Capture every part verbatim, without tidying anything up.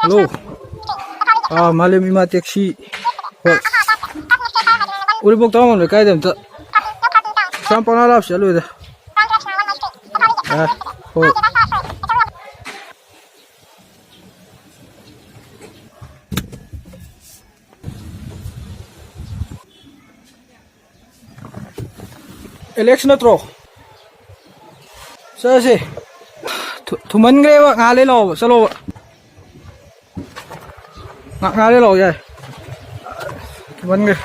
Hello. ꯑꯥ, ꯃꯥꯂꯦꯝ ꯏꯃꯥ taxi. ꯍꯣꯏ꯫ ꯎꯔꯤꯄꯣꯛ ꯇꯥꯃꯣ ꯂꯩꯀꯥꯏꯗ ꯑꯝꯇ꯫ ꯀꯩꯁꯨ ꯌꯥꯝ ꯄꯪꯂꯥꯞ ꯂꯥꯞ ꯆꯠꯂꯣꯏꯗ꯫ ꯑꯥ, ꯍꯣꯏ꯫ ꯑꯦꯂꯦꯛꯁ ꯅꯠꯇ꯭ꯔꯣ? ꯆꯠꯂꯁꯦ꯫ ꯊꯨ-, ꯊꯨꯃꯟꯈ꯭ꯔꯦꯕ, ꯉꯥꯏꯍꯥꯛ ꯂꯩ ꯂꯥꯛꯑꯣꯕ, ꯆꯠꯂꯣꯕ꯫ ꯉꯥꯏꯍꯥꯛ, ꯉꯥꯏꯍꯥꯛ ꯂꯩ ꯂꯥꯛꯑꯣ, ꯌꯥꯏ꯫ ꯊꯨꯃꯟꯈ꯭ꯔꯦ꯫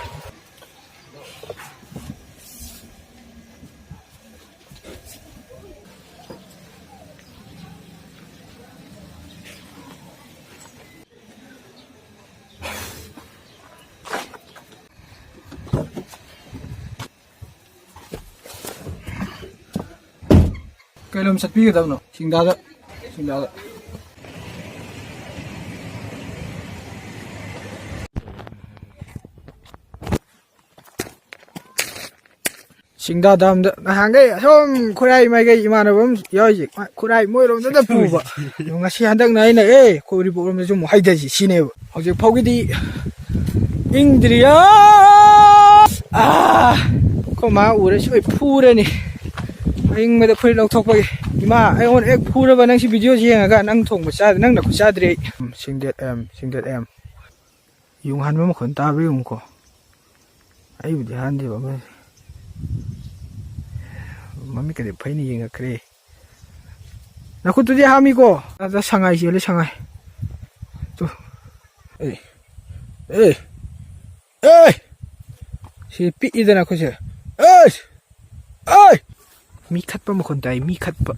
ꯀꯩ ꯂꯝ ꯆꯠꯄꯤꯒꯗꯕꯅꯣ? ꯁꯤꯡꯗꯥꯗ, ꯁꯤꯡꯗꯥꯗ꯫ ꯁꯤꯡꯗꯥ ꯗꯥꯝꯗ ꯅꯍꯥꯟꯈꯩ ꯑꯁꯣꯝ ꯈꯨꯔꯥꯏ ꯃꯥꯏꯀꯩ ꯏꯃꯥꯟꯅꯕ ꯑꯃ ꯌꯥꯎꯔꯤꯁꯦ, ꯃꯥ ꯈꯨꯔꯥꯏ ꯃꯣꯏꯔꯣꯝꯗꯅ ꯄꯨꯕ꯫ ꯑꯗꯣ ꯉꯁꯤ ꯍꯟꯗꯛꯅ ꯑꯩꯅ, "ꯑꯦ, ꯑꯩꯈꯣꯏ ꯎꯔꯤꯄꯣꯛꯂꯣꯝꯗꯁꯨ ꯑꯃꯨꯛ ꯍꯥꯏꯊꯁꯤ" ꯁꯤꯅꯦꯕ꯫ ꯍꯧꯖꯤꯛ ꯐꯥꯎꯒꯤꯗꯤ ꯏꯪꯗ꯭ꯔꯤꯌꯥ꯫ ꯑꯥ, ꯑꯩꯈꯣꯏ ꯃꯥ ꯎꯔꯦ ꯁꯣꯏ ꯐꯨꯔꯅꯤ꯫ ꯑꯏꯪꯕꯗ ꯐꯨꯔꯤꯠ ꯂꯧꯊꯣꯛꯄꯒꯤ꯫ "ꯏꯃꯥ, ꯑꯩꯉꯣꯟꯗ ꯍꯦꯛ ꯐꯨꯔꯕ ꯅꯪ ꯁꯤ ꯚꯤꯗꯤꯑꯣꯁꯤ ꯌꯦꯡꯉꯒ, ꯅꯪ ꯊꯣꯡꯕ ꯆꯥꯗ꯭ꯔꯦ, ꯅꯪ ꯅꯈꯨꯠ ꯆꯥꯗ꯭ꯔꯦ ꯑꯩ"꯫ ꯎꯝ, ꯁꯤꯡꯗꯦꯠ ꯑꯦꯝ, ꯁꯤꯡꯗꯦꯠ ꯑꯦꯝ꯫ ꯌꯨꯡ ꯍꯥꯟꯕ ꯃꯈꯣꯟ ꯇꯥꯕ꯭ꯔꯥ ꯌꯦꯡꯉꯨꯀꯣ꯫ ꯑꯩꯕꯨꯗꯤ ꯍꯥꯟꯗꯦꯕ, ꯑꯃ ꯃꯃꯤꯠꯀꯗꯤ ꯐꯩꯅ ꯌꯦꯡꯉꯛꯈ꯭ꯔꯦ꯫ ꯅꯈꯨꯠꯇꯨꯗꯤ ꯍꯥꯝꯃꯤꯀꯣ꯫ ꯑꯗ ꯁꯉꯥꯏ ꯆꯦꯜꯂꯦ, ꯁꯉꯥꯏ꯫ ꯇꯨ꯫ ꯑꯦ꯫ ꯑꯦ꯫ ꯑꯦ꯫ ꯁꯤ ꯄꯤꯛꯏꯗꯅ ꯈꯨꯠꯁꯦ꯫ ꯑꯦ꯫ ꯑꯦ꯫ ꯃꯤ ꯈꯠꯄ ꯃꯈꯣꯟ ꯇꯥꯏ, ꯃꯤ ꯈꯠꯄ꯫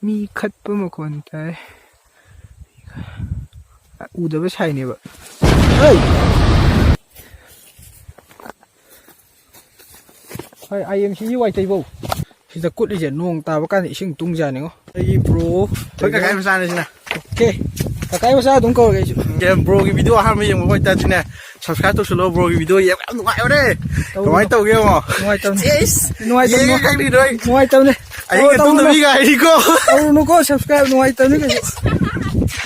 ꯃꯤ ꯈꯠꯄ ꯃꯈꯣꯟ ꯇꯥꯏ꯫ ꯎꯗꯕ ꯁꯥꯏꯅꯦꯕ꯫ ꯍꯩ! ꯍꯣꯏ, ꯑꯥꯏ ꯑꯦꯝ ꯁꯤꯒꯤ ꯋꯥꯏꯇꯩꯕꯧ꯫ ꯁꯤꯗ ꯀꯨꯠꯂꯤꯁꯦ ꯅꯣꯡ ꯇꯥꯕ ꯀꯥꯟꯗ ꯏꯁꯤꯡ ꯇꯨꯡꯖꯥꯅꯤꯉꯣ꯫ ꯑꯩꯒꯤ ꯕ꯭ꯔꯣ꯫ ꯑꯩꯈꯣꯏ ꯀꯀꯥꯏ ꯃꯆꯥꯅꯤ ꯁꯤꯅ꯫ ꯑꯣꯀꯦ꯫ ꯀꯀꯥꯏ ꯃꯆꯥ ꯑꯗꯨꯝ ꯀꯧꯔꯒꯦ ꯑꯩꯁꯨ꯫ ꯀꯦ-, ꯕ꯭ꯔꯣꯒꯤ ꯚꯤꯗꯤꯑꯣ ꯑꯍꯥꯟꯕ ꯌꯦꯡꯕ ꯑꯣꯏꯇꯥꯔꯗꯤꯅꯦ, subscribe ꯇꯧꯁꯜꯂꯣ꯫ ꯕ꯭ꯔꯣꯒꯤ ꯚꯤꯗꯤꯑꯣ ꯌꯦꯡꯕ ꯌꯥꯝ ꯅꯨꯡꯉꯥꯏꯕꯅꯦ꯫ ꯇꯧꯕꯅꯦ꯫ ꯀꯃꯥꯏꯅ ꯇꯧꯒꯦ ꯌꯦꯡꯉꯣ꯫ ꯅꯨꯡꯉꯥꯏꯇꯕꯅꯦ꯫ ꯆꯦꯁ! ꯅꯨꯡꯉꯥꯏꯇꯕꯅꯦ꯫ ꯌꯦꯡꯉꯦ ꯈꯪꯅꯤꯗꯣ ꯑꯩ꯫ ꯅꯨꯡꯉꯥꯏꯇꯕꯅꯦ꯫ ꯑꯍꯤꯡ ꯑꯣ, ꯇꯧꯅꯨ꯫ ꯇꯨꯝꯗꯕꯤꯒ ꯍꯥꯏꯔꯤꯀꯣ꯫ ꯇꯧꯔꯨꯅꯨꯀꯣ, subscribe ꯅꯨꯡꯉꯥꯏꯇꯕꯅꯤ ꯀꯩꯁꯨ꯫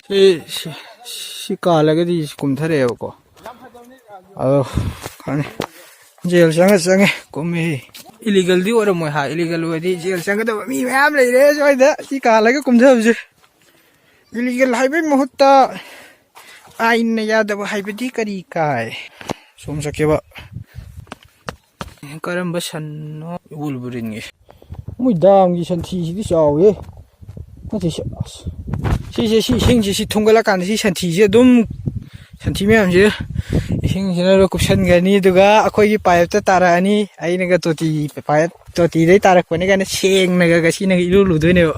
ꯁꯤ, ꯁꯤ, ꯁꯤ ꯀꯥꯜꯂꯒꯗꯤ ꯁꯤ ꯀꯨꯝꯊꯔꯛꯑꯦꯕꯀꯣ꯫ ꯑꯗꯣ, ꯈꯪꯗꯦ꯫ ꯖꯦꯜ ꯆꯪꯉ ꯆꯪꯉꯦ ꯀꯨꯝꯃꯤ꯫ Illegalꯗꯤ ꯑꯣꯏꯔꯝꯃꯣꯏ ꯍꯥ, illegal ꯑꯣꯏꯔꯗꯤ ꯖꯦꯜ ꯆꯪꯒꯗꯕ ꯃꯤ ꯃꯌꯥꯝ ꯂꯩꯔꯦ ꯁ꯭ꯋꯥꯏꯗ ꯁꯤ ꯀꯥꯜꯂꯒ ꯀꯨꯝꯊꯕꯁꯦ꯫ Illegal ꯍꯥꯏꯕꯩ ꯃꯍꯨꯠꯇ ꯑꯥꯏꯟꯅ ꯌꯥꯗꯕ ꯍꯥꯏꯕꯗꯤ ꯀꯔꯤ ꯀꯥꯏ? ꯁꯣꯝ ꯆꯠꯀꯦꯕ꯫ ꯀꯔꯝꯕ ꯁꯟꯅꯣ? Wolverineꯒꯤ꯫ ꯃꯣꯏ ꯗꯥꯝꯒꯤ ꯁꯟꯊꯤꯁꯤꯗꯤ ꯆꯥꯎꯋꯦ꯫ ꯅꯠꯇꯦ, ꯁꯤ, ꯑꯁ꯫ ꯁꯤꯁꯦ, ꯁꯤ ꯏꯁꯤꯡꯁꯦ, ꯁꯤ ꯊꯨꯝꯒꯠꯂꯀꯥꯟꯗ ꯁꯤ ꯁꯟꯊꯤꯁꯦ ꯑꯗꯨꯝ, ꯁꯟꯊꯤ ꯃꯌꯥꯝꯁꯦ ꯏꯁꯤꯡꯁꯤꯅ ꯂꯣꯏ ꯀꯨꯞꯁꯟꯒꯅꯤ, ꯑꯗꯨꯒ ꯑꯩꯈꯣꯏꯒꯤ pipeꯇ ꯇꯥꯔꯛꯑꯅꯤ꯫ ꯑꯩꯅꯒ ꯇꯣꯇꯤ, pipe, ꯇꯣꯇꯤꯗꯩ ꯇꯥꯔꯛꯄꯅꯤ ꯀꯥꯏꯅ ꯁꯦꯡꯅꯒ ꯉꯁꯤꯅꯒ ꯏꯔꯨ ꯂꯨꯗꯣꯏꯅꯦꯕ꯫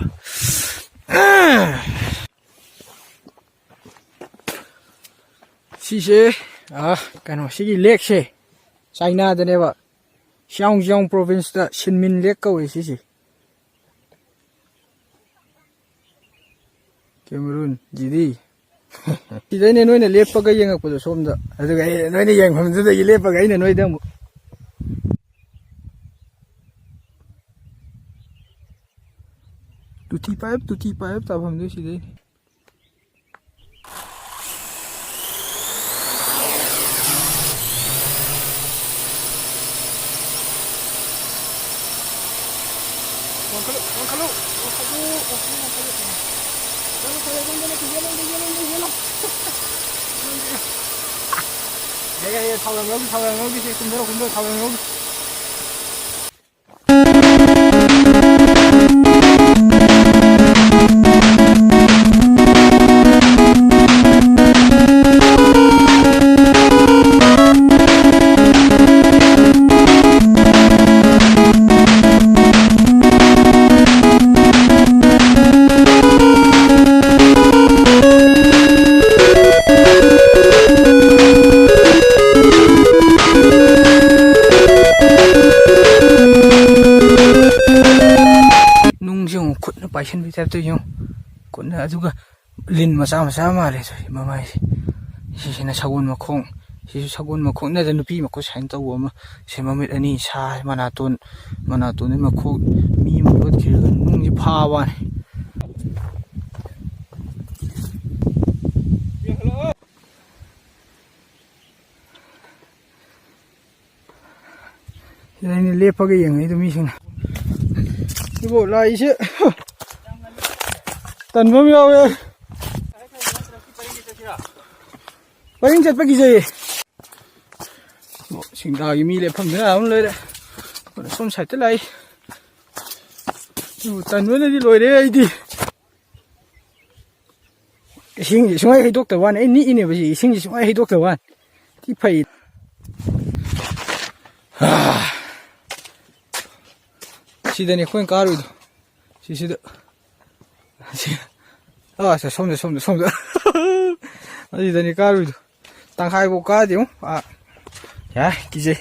ꯁꯤꯁꯦ, ꯑ, ꯀꯩꯅꯣ, ꯁꯤꯒꯤ lakeꯁꯦ ꯆꯥꯏꯅꯥꯗꯅꯦꯕ꯫ ꯁꯤꯌꯥꯡ ꯖꯤꯌꯥꯡ provinceꯇ ꯁꯤꯟꯃꯤꯟ lake ꯀꯧꯋꯦ ꯁꯤꯁꯦ꯫ Cameroon, ꯖꯤꯗꯤ꯫ ꯁꯤꯗꯩꯅꯦ ꯅꯣꯏꯅ ꯂꯦꯞꯄꯒ ꯌꯦꯡꯉꯛꯄꯗꯣ ꯁꯣꯝꯗ꯫ ꯑꯗꯨꯒ ꯑꯩ ꯅꯣꯏꯅ ꯌꯦꯡꯐꯝꯗꯨꯗꯒꯤ ꯂꯦꯞꯄꯒ ꯑꯩꯅ ꯅꯣꯏꯗ ꯑꯃꯨꯛ꯫ ꯇꯨꯇꯤ pipe, ꯇꯨꯇꯤ pipe ꯇꯥꯐꯝꯗꯨ ꯁꯤꯗꯩꯅꯦ꯫ ꯋꯥꯡꯈꯠꯂꯨ, ꯋꯥꯡꯈꯠꯂꯨ, ꯋꯥꯡꯈꯠꯂꯨ, ꯋꯥꯡꯈꯠꯂꯨ, ꯋꯥꯡꯈꯠꯂꯨ꯫ ꯌꯦꯜꯂꯣ, ꯌꯦꯜꯂꯣ, ꯌꯦꯜꯂꯣ, ꯌꯦꯜꯂꯣ, ꯌꯦꯜꯂꯣ, ꯌꯦꯜꯂꯣ꯫ ꯌꯥꯏ, ꯌꯥꯏ, ꯌꯥꯏ, ꯊꯥꯎ ꯌꯥꯝ ꯂꯧꯈꯤ, ꯊꯥꯎ ꯌꯥꯝ ꯂꯧꯈꯤ, ꯁꯦ, ꯀꯨꯝꯊꯔꯣ, ꯀꯨꯝꯊꯔꯣ, ꯊꯥꯎ ꯌꯥꯝ ꯂꯧꯈꯤ꯫ ꯅꯨꯡꯁꯦ ꯑꯃꯨꯛ ꯈꯨꯠꯅ ꯄꯥꯏꯁꯟꯕꯩ typeꯇ ꯌꯦꯡꯉꯨ꯫ ꯈꯨꯠꯅ, ꯑꯗꯨꯒ ꯂꯤꯟ ꯃꯆꯥ ꯃꯆꯥ ꯃꯥꯜꯂꯦ ꯇꯧꯔꯤꯁꯦ ꯃꯃꯥꯏꯁꯦ꯫ ꯁꯤꯁꯤꯅ ꯁꯒꯣꯜ ꯃꯈꯣꯡ, ꯁꯤꯁꯨ ꯁꯒꯣꯜ ꯃꯈꯣꯡ ꯅꯠꯇ꯭ꯔ ꯅꯨꯄꯤ ꯃꯈꯣꯡ ꯁꯨꯃꯥꯏꯅ ꯇꯧꯕ ꯑꯃ, ꯁꯦ ꯃꯃꯤꯠ ꯑꯅꯤ ꯁꯥꯏ, ꯃꯅꯥꯇꯣꯟ, ꯃꯅꯥꯇꯣꯟꯗꯤ ꯃꯈꯣꯡ ꯃꯤ ꯑꯃ ꯂꯣꯠꯈꯤꯔꯒ ꯅꯨꯡꯁꯤ ꯐꯥꯕ ꯋꯥꯅꯤ꯫ ꯁꯤꯗ ꯑꯩꯅ ꯂꯦꯞꯄꯒ ꯌꯦꯡꯉꯛꯏꯗꯣ ꯃꯤꯁꯤꯡꯅ꯫ ꯁꯤꯕꯨ ꯂꯥꯛꯏꯁꯦ ꯇꯟꯕ ꯑꯃ ꯌꯥꯎꯋꯦ꯫ ꯄꯔꯤꯡ ꯆꯠꯄ ꯀꯤꯖꯩꯌꯦ꯫ ꯑꯣ, ꯁꯤꯡꯗꯥꯒꯤ ꯃꯤ ꯂꯦꯞꯐꯝꯗꯨꯅ ꯑꯗꯨꯝ ꯂꯩꯔꯦ꯫ ꯑꯗꯨꯅ ꯁꯣꯝ ꯁꯥꯏꯠꯇ ꯂꯥꯛꯏ꯫ ꯑꯗꯨꯕꯨ ꯇꯟꯕꯅꯗꯤ ꯂꯣꯏꯔꯦ ꯑꯩꯗꯤ꯫ ꯏꯁꯤꯡꯁꯤ ꯁꯨꯡꯍꯩ ꯍꯩꯗꯣꯛꯇꯕ ꯋꯥꯅꯤ꯫ ꯑꯩ ꯅꯤꯛꯏꯅꯦꯕ ꯁꯤ ꯏꯁꯤꯡꯁꯤ ꯁꯨꯡꯍꯩ ꯍꯩꯗꯣꯛꯇꯕ ꯋꯥꯅꯤ꯫ ꯊꯤ ꯐꯩ꯫ ꯁꯤꯗꯅꯤ ꯑꯩꯈꯣꯏꯅ ꯀꯥꯔꯨꯏꯗꯣ꯫ ꯁꯤꯁꯤꯗ꯫ ꯁꯤ꯫ ꯑꯥ, ꯁꯦ, ꯁꯣꯝꯗ, ꯁꯣꯝꯗ, ꯁꯣꯝꯗ꯫ ꯑꯁꯤꯗꯅꯤ ꯀꯥꯔꯨꯏꯗꯣ꯫ ꯇꯪꯈꯥꯏꯐꯥꯎ ꯀꯥꯗꯦ ꯑꯃꯨꯛ꯫ ꯑꯥ꯫ ꯌꯥꯏ, ꯀꯤꯖꯩ꯫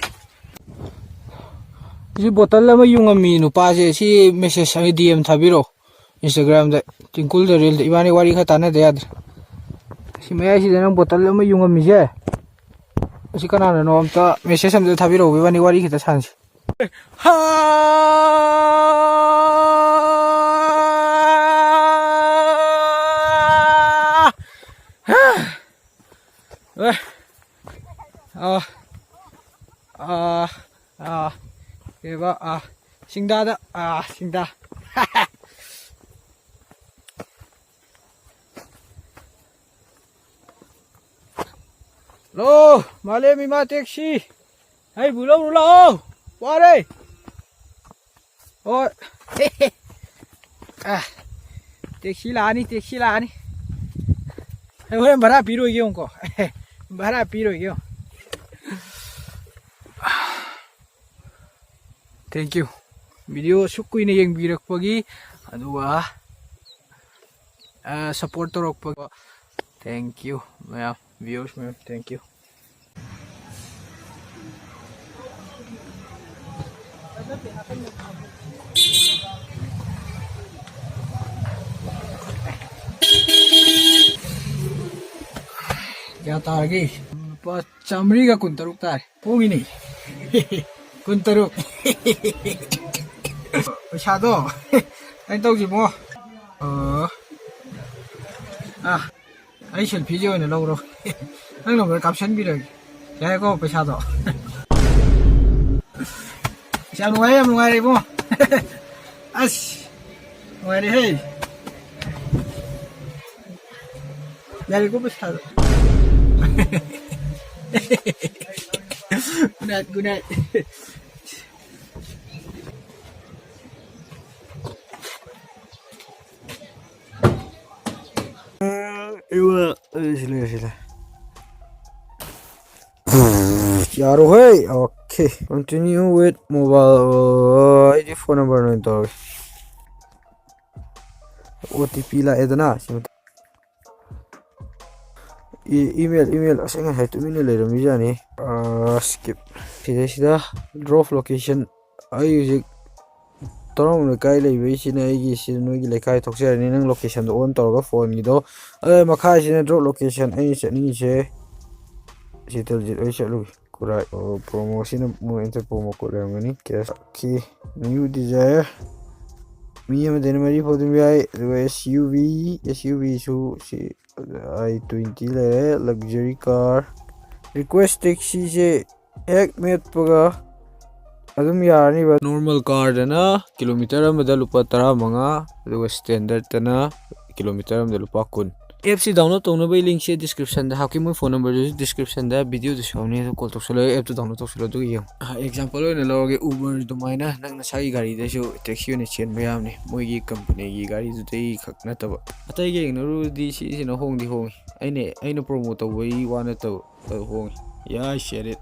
ꯁꯤ ꯕꯣꯇꯜ ꯑꯃ ꯌꯨꯡꯉꯝꯃꯤ ꯅꯨꯄꯥꯁꯦ꯫ ꯁꯤ ꯃꯦꯁꯦꯖ ꯑꯃ ꯗꯤ ꯑꯦꯝ ꯊꯥꯕꯤꯔꯛꯑꯣ꯫ ꯏꯟꯁꯇꯥꯒ꯭ꯔꯥꯝꯗ, ꯇ꯭ꯋꯤꯡꯀꯜ ꯗ ꯔꯤꯜꯗ꯫ ꯏꯕꯥꯅꯤ ꯋꯥꯔꯤ ꯈꯔ ꯇꯥꯟꯅꯗ ꯌꯥꯗ꯭ꯔꯦ꯫ ꯁꯤ ꯃꯌꯥꯏꯁꯤꯗ ꯅꯪ ꯕꯣꯇꯜ ꯑꯃ ꯌꯨꯡꯉꯝꯃꯤꯁꯦ꯫ ꯑꯁꯤ ꯀꯅꯥꯅꯅꯣ ꯑꯝꯇ ꯃꯦꯁꯦꯖ ꯑꯝꯇ ꯊꯥꯕꯤꯔꯛꯑꯣ, ꯏꯕꯥꯅꯤ ꯋꯥꯔꯤ ꯈꯤꯇ ꯁꯥꯟꯅꯁꯤ꯫ ꯍꯥ! ꯑꯦ! ꯑꯥ! ꯑꯥ! ꯑꯥ! ꯀꯩꯕ? ꯑꯥ! ꯁꯤꯡꯗꯥꯗ! ꯑꯥ! ꯁꯤꯡꯗꯥ! ꯍꯜꯂꯣ, ꯃꯥꯂꯦꯝ ꯏꯃꯥ ꯇꯦꯛꯁꯤ, ꯑꯩꯕꯨ ꯂꯧꯔꯨ ꯂꯥꯛꯑꯣ, ꯋꯥꯔꯦ꯫ ꯍꯣꯏ꯫ ꯑꯥ, ꯇꯦꯛꯁꯤ ꯂꯥꯛꯑꯅꯤ, ꯇꯦꯛꯁꯤ ꯂꯥꯛꯑꯅꯤ꯫ ꯑꯩ ꯍꯣꯔꯦꯟ ꯚꯔꯥ ꯄꯤꯔꯣꯏꯒꯦ ꯌꯦꯡꯉꯨꯀꯣ꯫ ꯚꯔꯥ ꯄꯤꯔꯣꯏꯒꯦ ꯌꯦꯡꯉꯨ꯫ Thank you꯫ ꯚꯤꯗꯤꯑꯣ ꯑꯁꯨꯛ ꯀꯨꯏꯅ ꯌꯦꯡꯕꯤꯔꯛꯄꯒꯤ, ꯑꯗꯨꯒ, ꯑ, support ꯇꯧꯔꯛꯄ꯫ Thank you ꯃꯌꯥꯝ, viewers ꯃꯌꯥꯝ, thank you꯫ ꯀꯌꯥ ꯇꯥꯔꯒꯦ? ꯂꯨꯄꯥ ꯆꯥꯃꯔꯤꯒ ꯀꯨꯟꯇꯔꯨꯛ ꯇꯥꯔꯦ꯫ ꯄꯨꯡꯒꯤꯅꯤ꯫ ꯀꯨꯟꯇꯔꯨꯛ꯫ ꯄꯩꯁꯥꯗꯣ ꯑꯩꯅ ꯇꯧꯁꯤꯕꯣ꯫ ꯑꯣ꯫ ꯑꯥ, ꯑꯩ ꯁꯦꯜꯐꯤꯁꯦ ꯑꯣꯏꯅ ꯂꯧꯔꯣ꯫ ꯅꯪ ꯅꯝꯕꯔ ꯀꯥꯞꯁꯤꯟꯕꯤꯔꯒꯦ꯫ ꯌꯥꯏꯀꯣ ꯄꯩꯁꯥꯗꯣ꯫ ꯑꯁ, ꯌꯥꯝ ꯅꯨꯡꯉꯥꯏꯔꯦ, ꯌꯥꯝ ꯅꯨꯡꯉꯥꯏꯔꯦ ꯏꯕꯨꯡꯉꯣ꯫ ꯑꯁ, ꯅꯨꯡꯉꯥꯏꯔꯦꯍꯦ꯫ ꯌꯥꯔꯦꯀꯣ ꯄꯩꯁꯥꯗꯣ꯫ Good night, good night. ꯏꯕ, ꯑꯩ ꯁꯤ ꯂꯩꯔꯦ, ꯁꯤ ꯂꯩꯔꯦ꯫ ꯌꯥꯔꯣꯍꯦ꯫ Okay, continue with mobile꯫ ꯑꯩꯗꯤ phone number ꯑꯣꯏꯅ ꯇꯧꯔꯒꯦ꯫ OTP ꯂꯥꯛꯑꯦꯗꯅ ꯁꯤ ꯃꯊꯪ꯫ E-, email, email꯫ ꯑꯁ, ꯑꯩ ꯉꯁꯥꯏ ꯇꯨꯃꯤꯟꯅ ꯂꯩꯔꯝꯃꯤꯖꯥꯠꯅꯤ꯫ ꯑꯥ, skip꯫ ꯁꯤꯗꯩꯁꯤꯗ drop location꯫ ꯑꯩ ꯍꯧꯖꯤꯛ ꯇꯔꯥꯃꯨꯛ ꯂꯩꯀꯥꯏ ꯂꯩꯕꯩꯁꯤꯅ ꯑꯩꯒꯤ ꯁꯤ ꯅꯣꯏꯒꯤ ꯂꯩꯀꯥꯏ ꯊꯣꯛꯆꯔꯅꯤ꯫ ꯅꯪ locationꯗꯣ on ꯇꯧꯔꯒ phoneꯒꯤꯗꯣ꯫ ꯑꯗ ꯃꯈꯥꯁꯤꯅ drop location꯫ ꯑꯩꯅ ꯆꯠꯅꯤꯡꯉꯤꯁꯦ ꯁꯤꯇꯜꯖꯤꯠ ꯑꯣꯏ ꯆꯠꯂꯨꯒꯦ꯫ ꯈꯨꯔꯥꯏ꯫ ꯑꯣ, promoꯁꯤꯅ ꯃꯣꯏ ꯑꯦꯟꯇꯔ promo code ꯂꯩꯔꯝꯒꯅꯤ꯫ Cash꯫ Okay, new desire꯫ ꯃꯤ ꯑꯃꯗꯩꯅ ꯃꯔꯤ ꯐꯥꯎ ꯑꯗꯨꯝ ꯌꯥꯏ꯫ ꯑꯗꯨꯒ SUV, SUVꯁꯨ ꯁꯤ I twenty ꯂꯩꯔꯦ, luxury car꯫ Request taxiꯁꯦ ꯍꯦꯛ ꯃꯦꯠꯄꯒ ꯑꯗꯨꯝ ꯌꯥꯔꯅꯤꯕ꯫ Normal carꯗꯅ kilometer ꯑꯃꯗ ꯂꯨꯄꯥ ꯇꯔꯥꯃꯉꯥ, ꯑꯗꯨꯒ standardꯇꯅ kilometer ꯑꯃꯗ ꯂꯨꯄꯥ ꯀꯨꯟ꯫ Appꯁꯤ download ꯇꯧꯅꯕꯒꯤ linkꯁꯦ descriptionꯗ ꯍꯥꯞꯀꯦ, ꯃꯣꯏ phone numberꯗꯨꯁꯨ descriptionꯗ videoꯗꯁꯨ ꯌꯥꯎꯅꯤ, ꯑꯗꯨ call ꯇꯧꯁꯜꯂꯣ, appꯇꯨ download ꯇꯧꯁꯜꯂꯣ, ꯑꯗꯨꯒ ꯌꯦꯡꯉꯣ꯫ ꯑꯥ, example ꯑꯣꯏꯅ ꯂꯧꯔꯒꯦ, Uber ꯑꯗꯨꯃꯥꯏꯅ ꯅꯪ ꯅꯁꯥꯒꯤ ꯒꯥꯔꯤꯗꯁꯨ taxi ꯑꯣꯏꯅ ꯆꯦꯟꯕ ꯌꯥꯕꯅꯤ, ꯃꯣꯏꯒꯤ companyꯒꯤ ꯒꯥꯔꯤꯗꯨꯗꯩ ꯈꯛ ꯅꯠꯇꯕ꯫ ꯑꯇꯩꯒ ꯌꯦꯡꯅꯔꯨꯔꯗꯤ ꯁꯤꯁꯤꯅ ꯍꯣꯡꯗꯤ ꯍꯣꯡꯉꯤ꯫ ꯑꯩꯅ, ꯑꯩꯅ promote ꯇꯧꯕꯒꯤ ꯋꯥ ꯅꯠꯇꯕ, ꯑꯗꯨ ꯍꯣꯡꯉꯤ꯫ Yeah, I said it꯫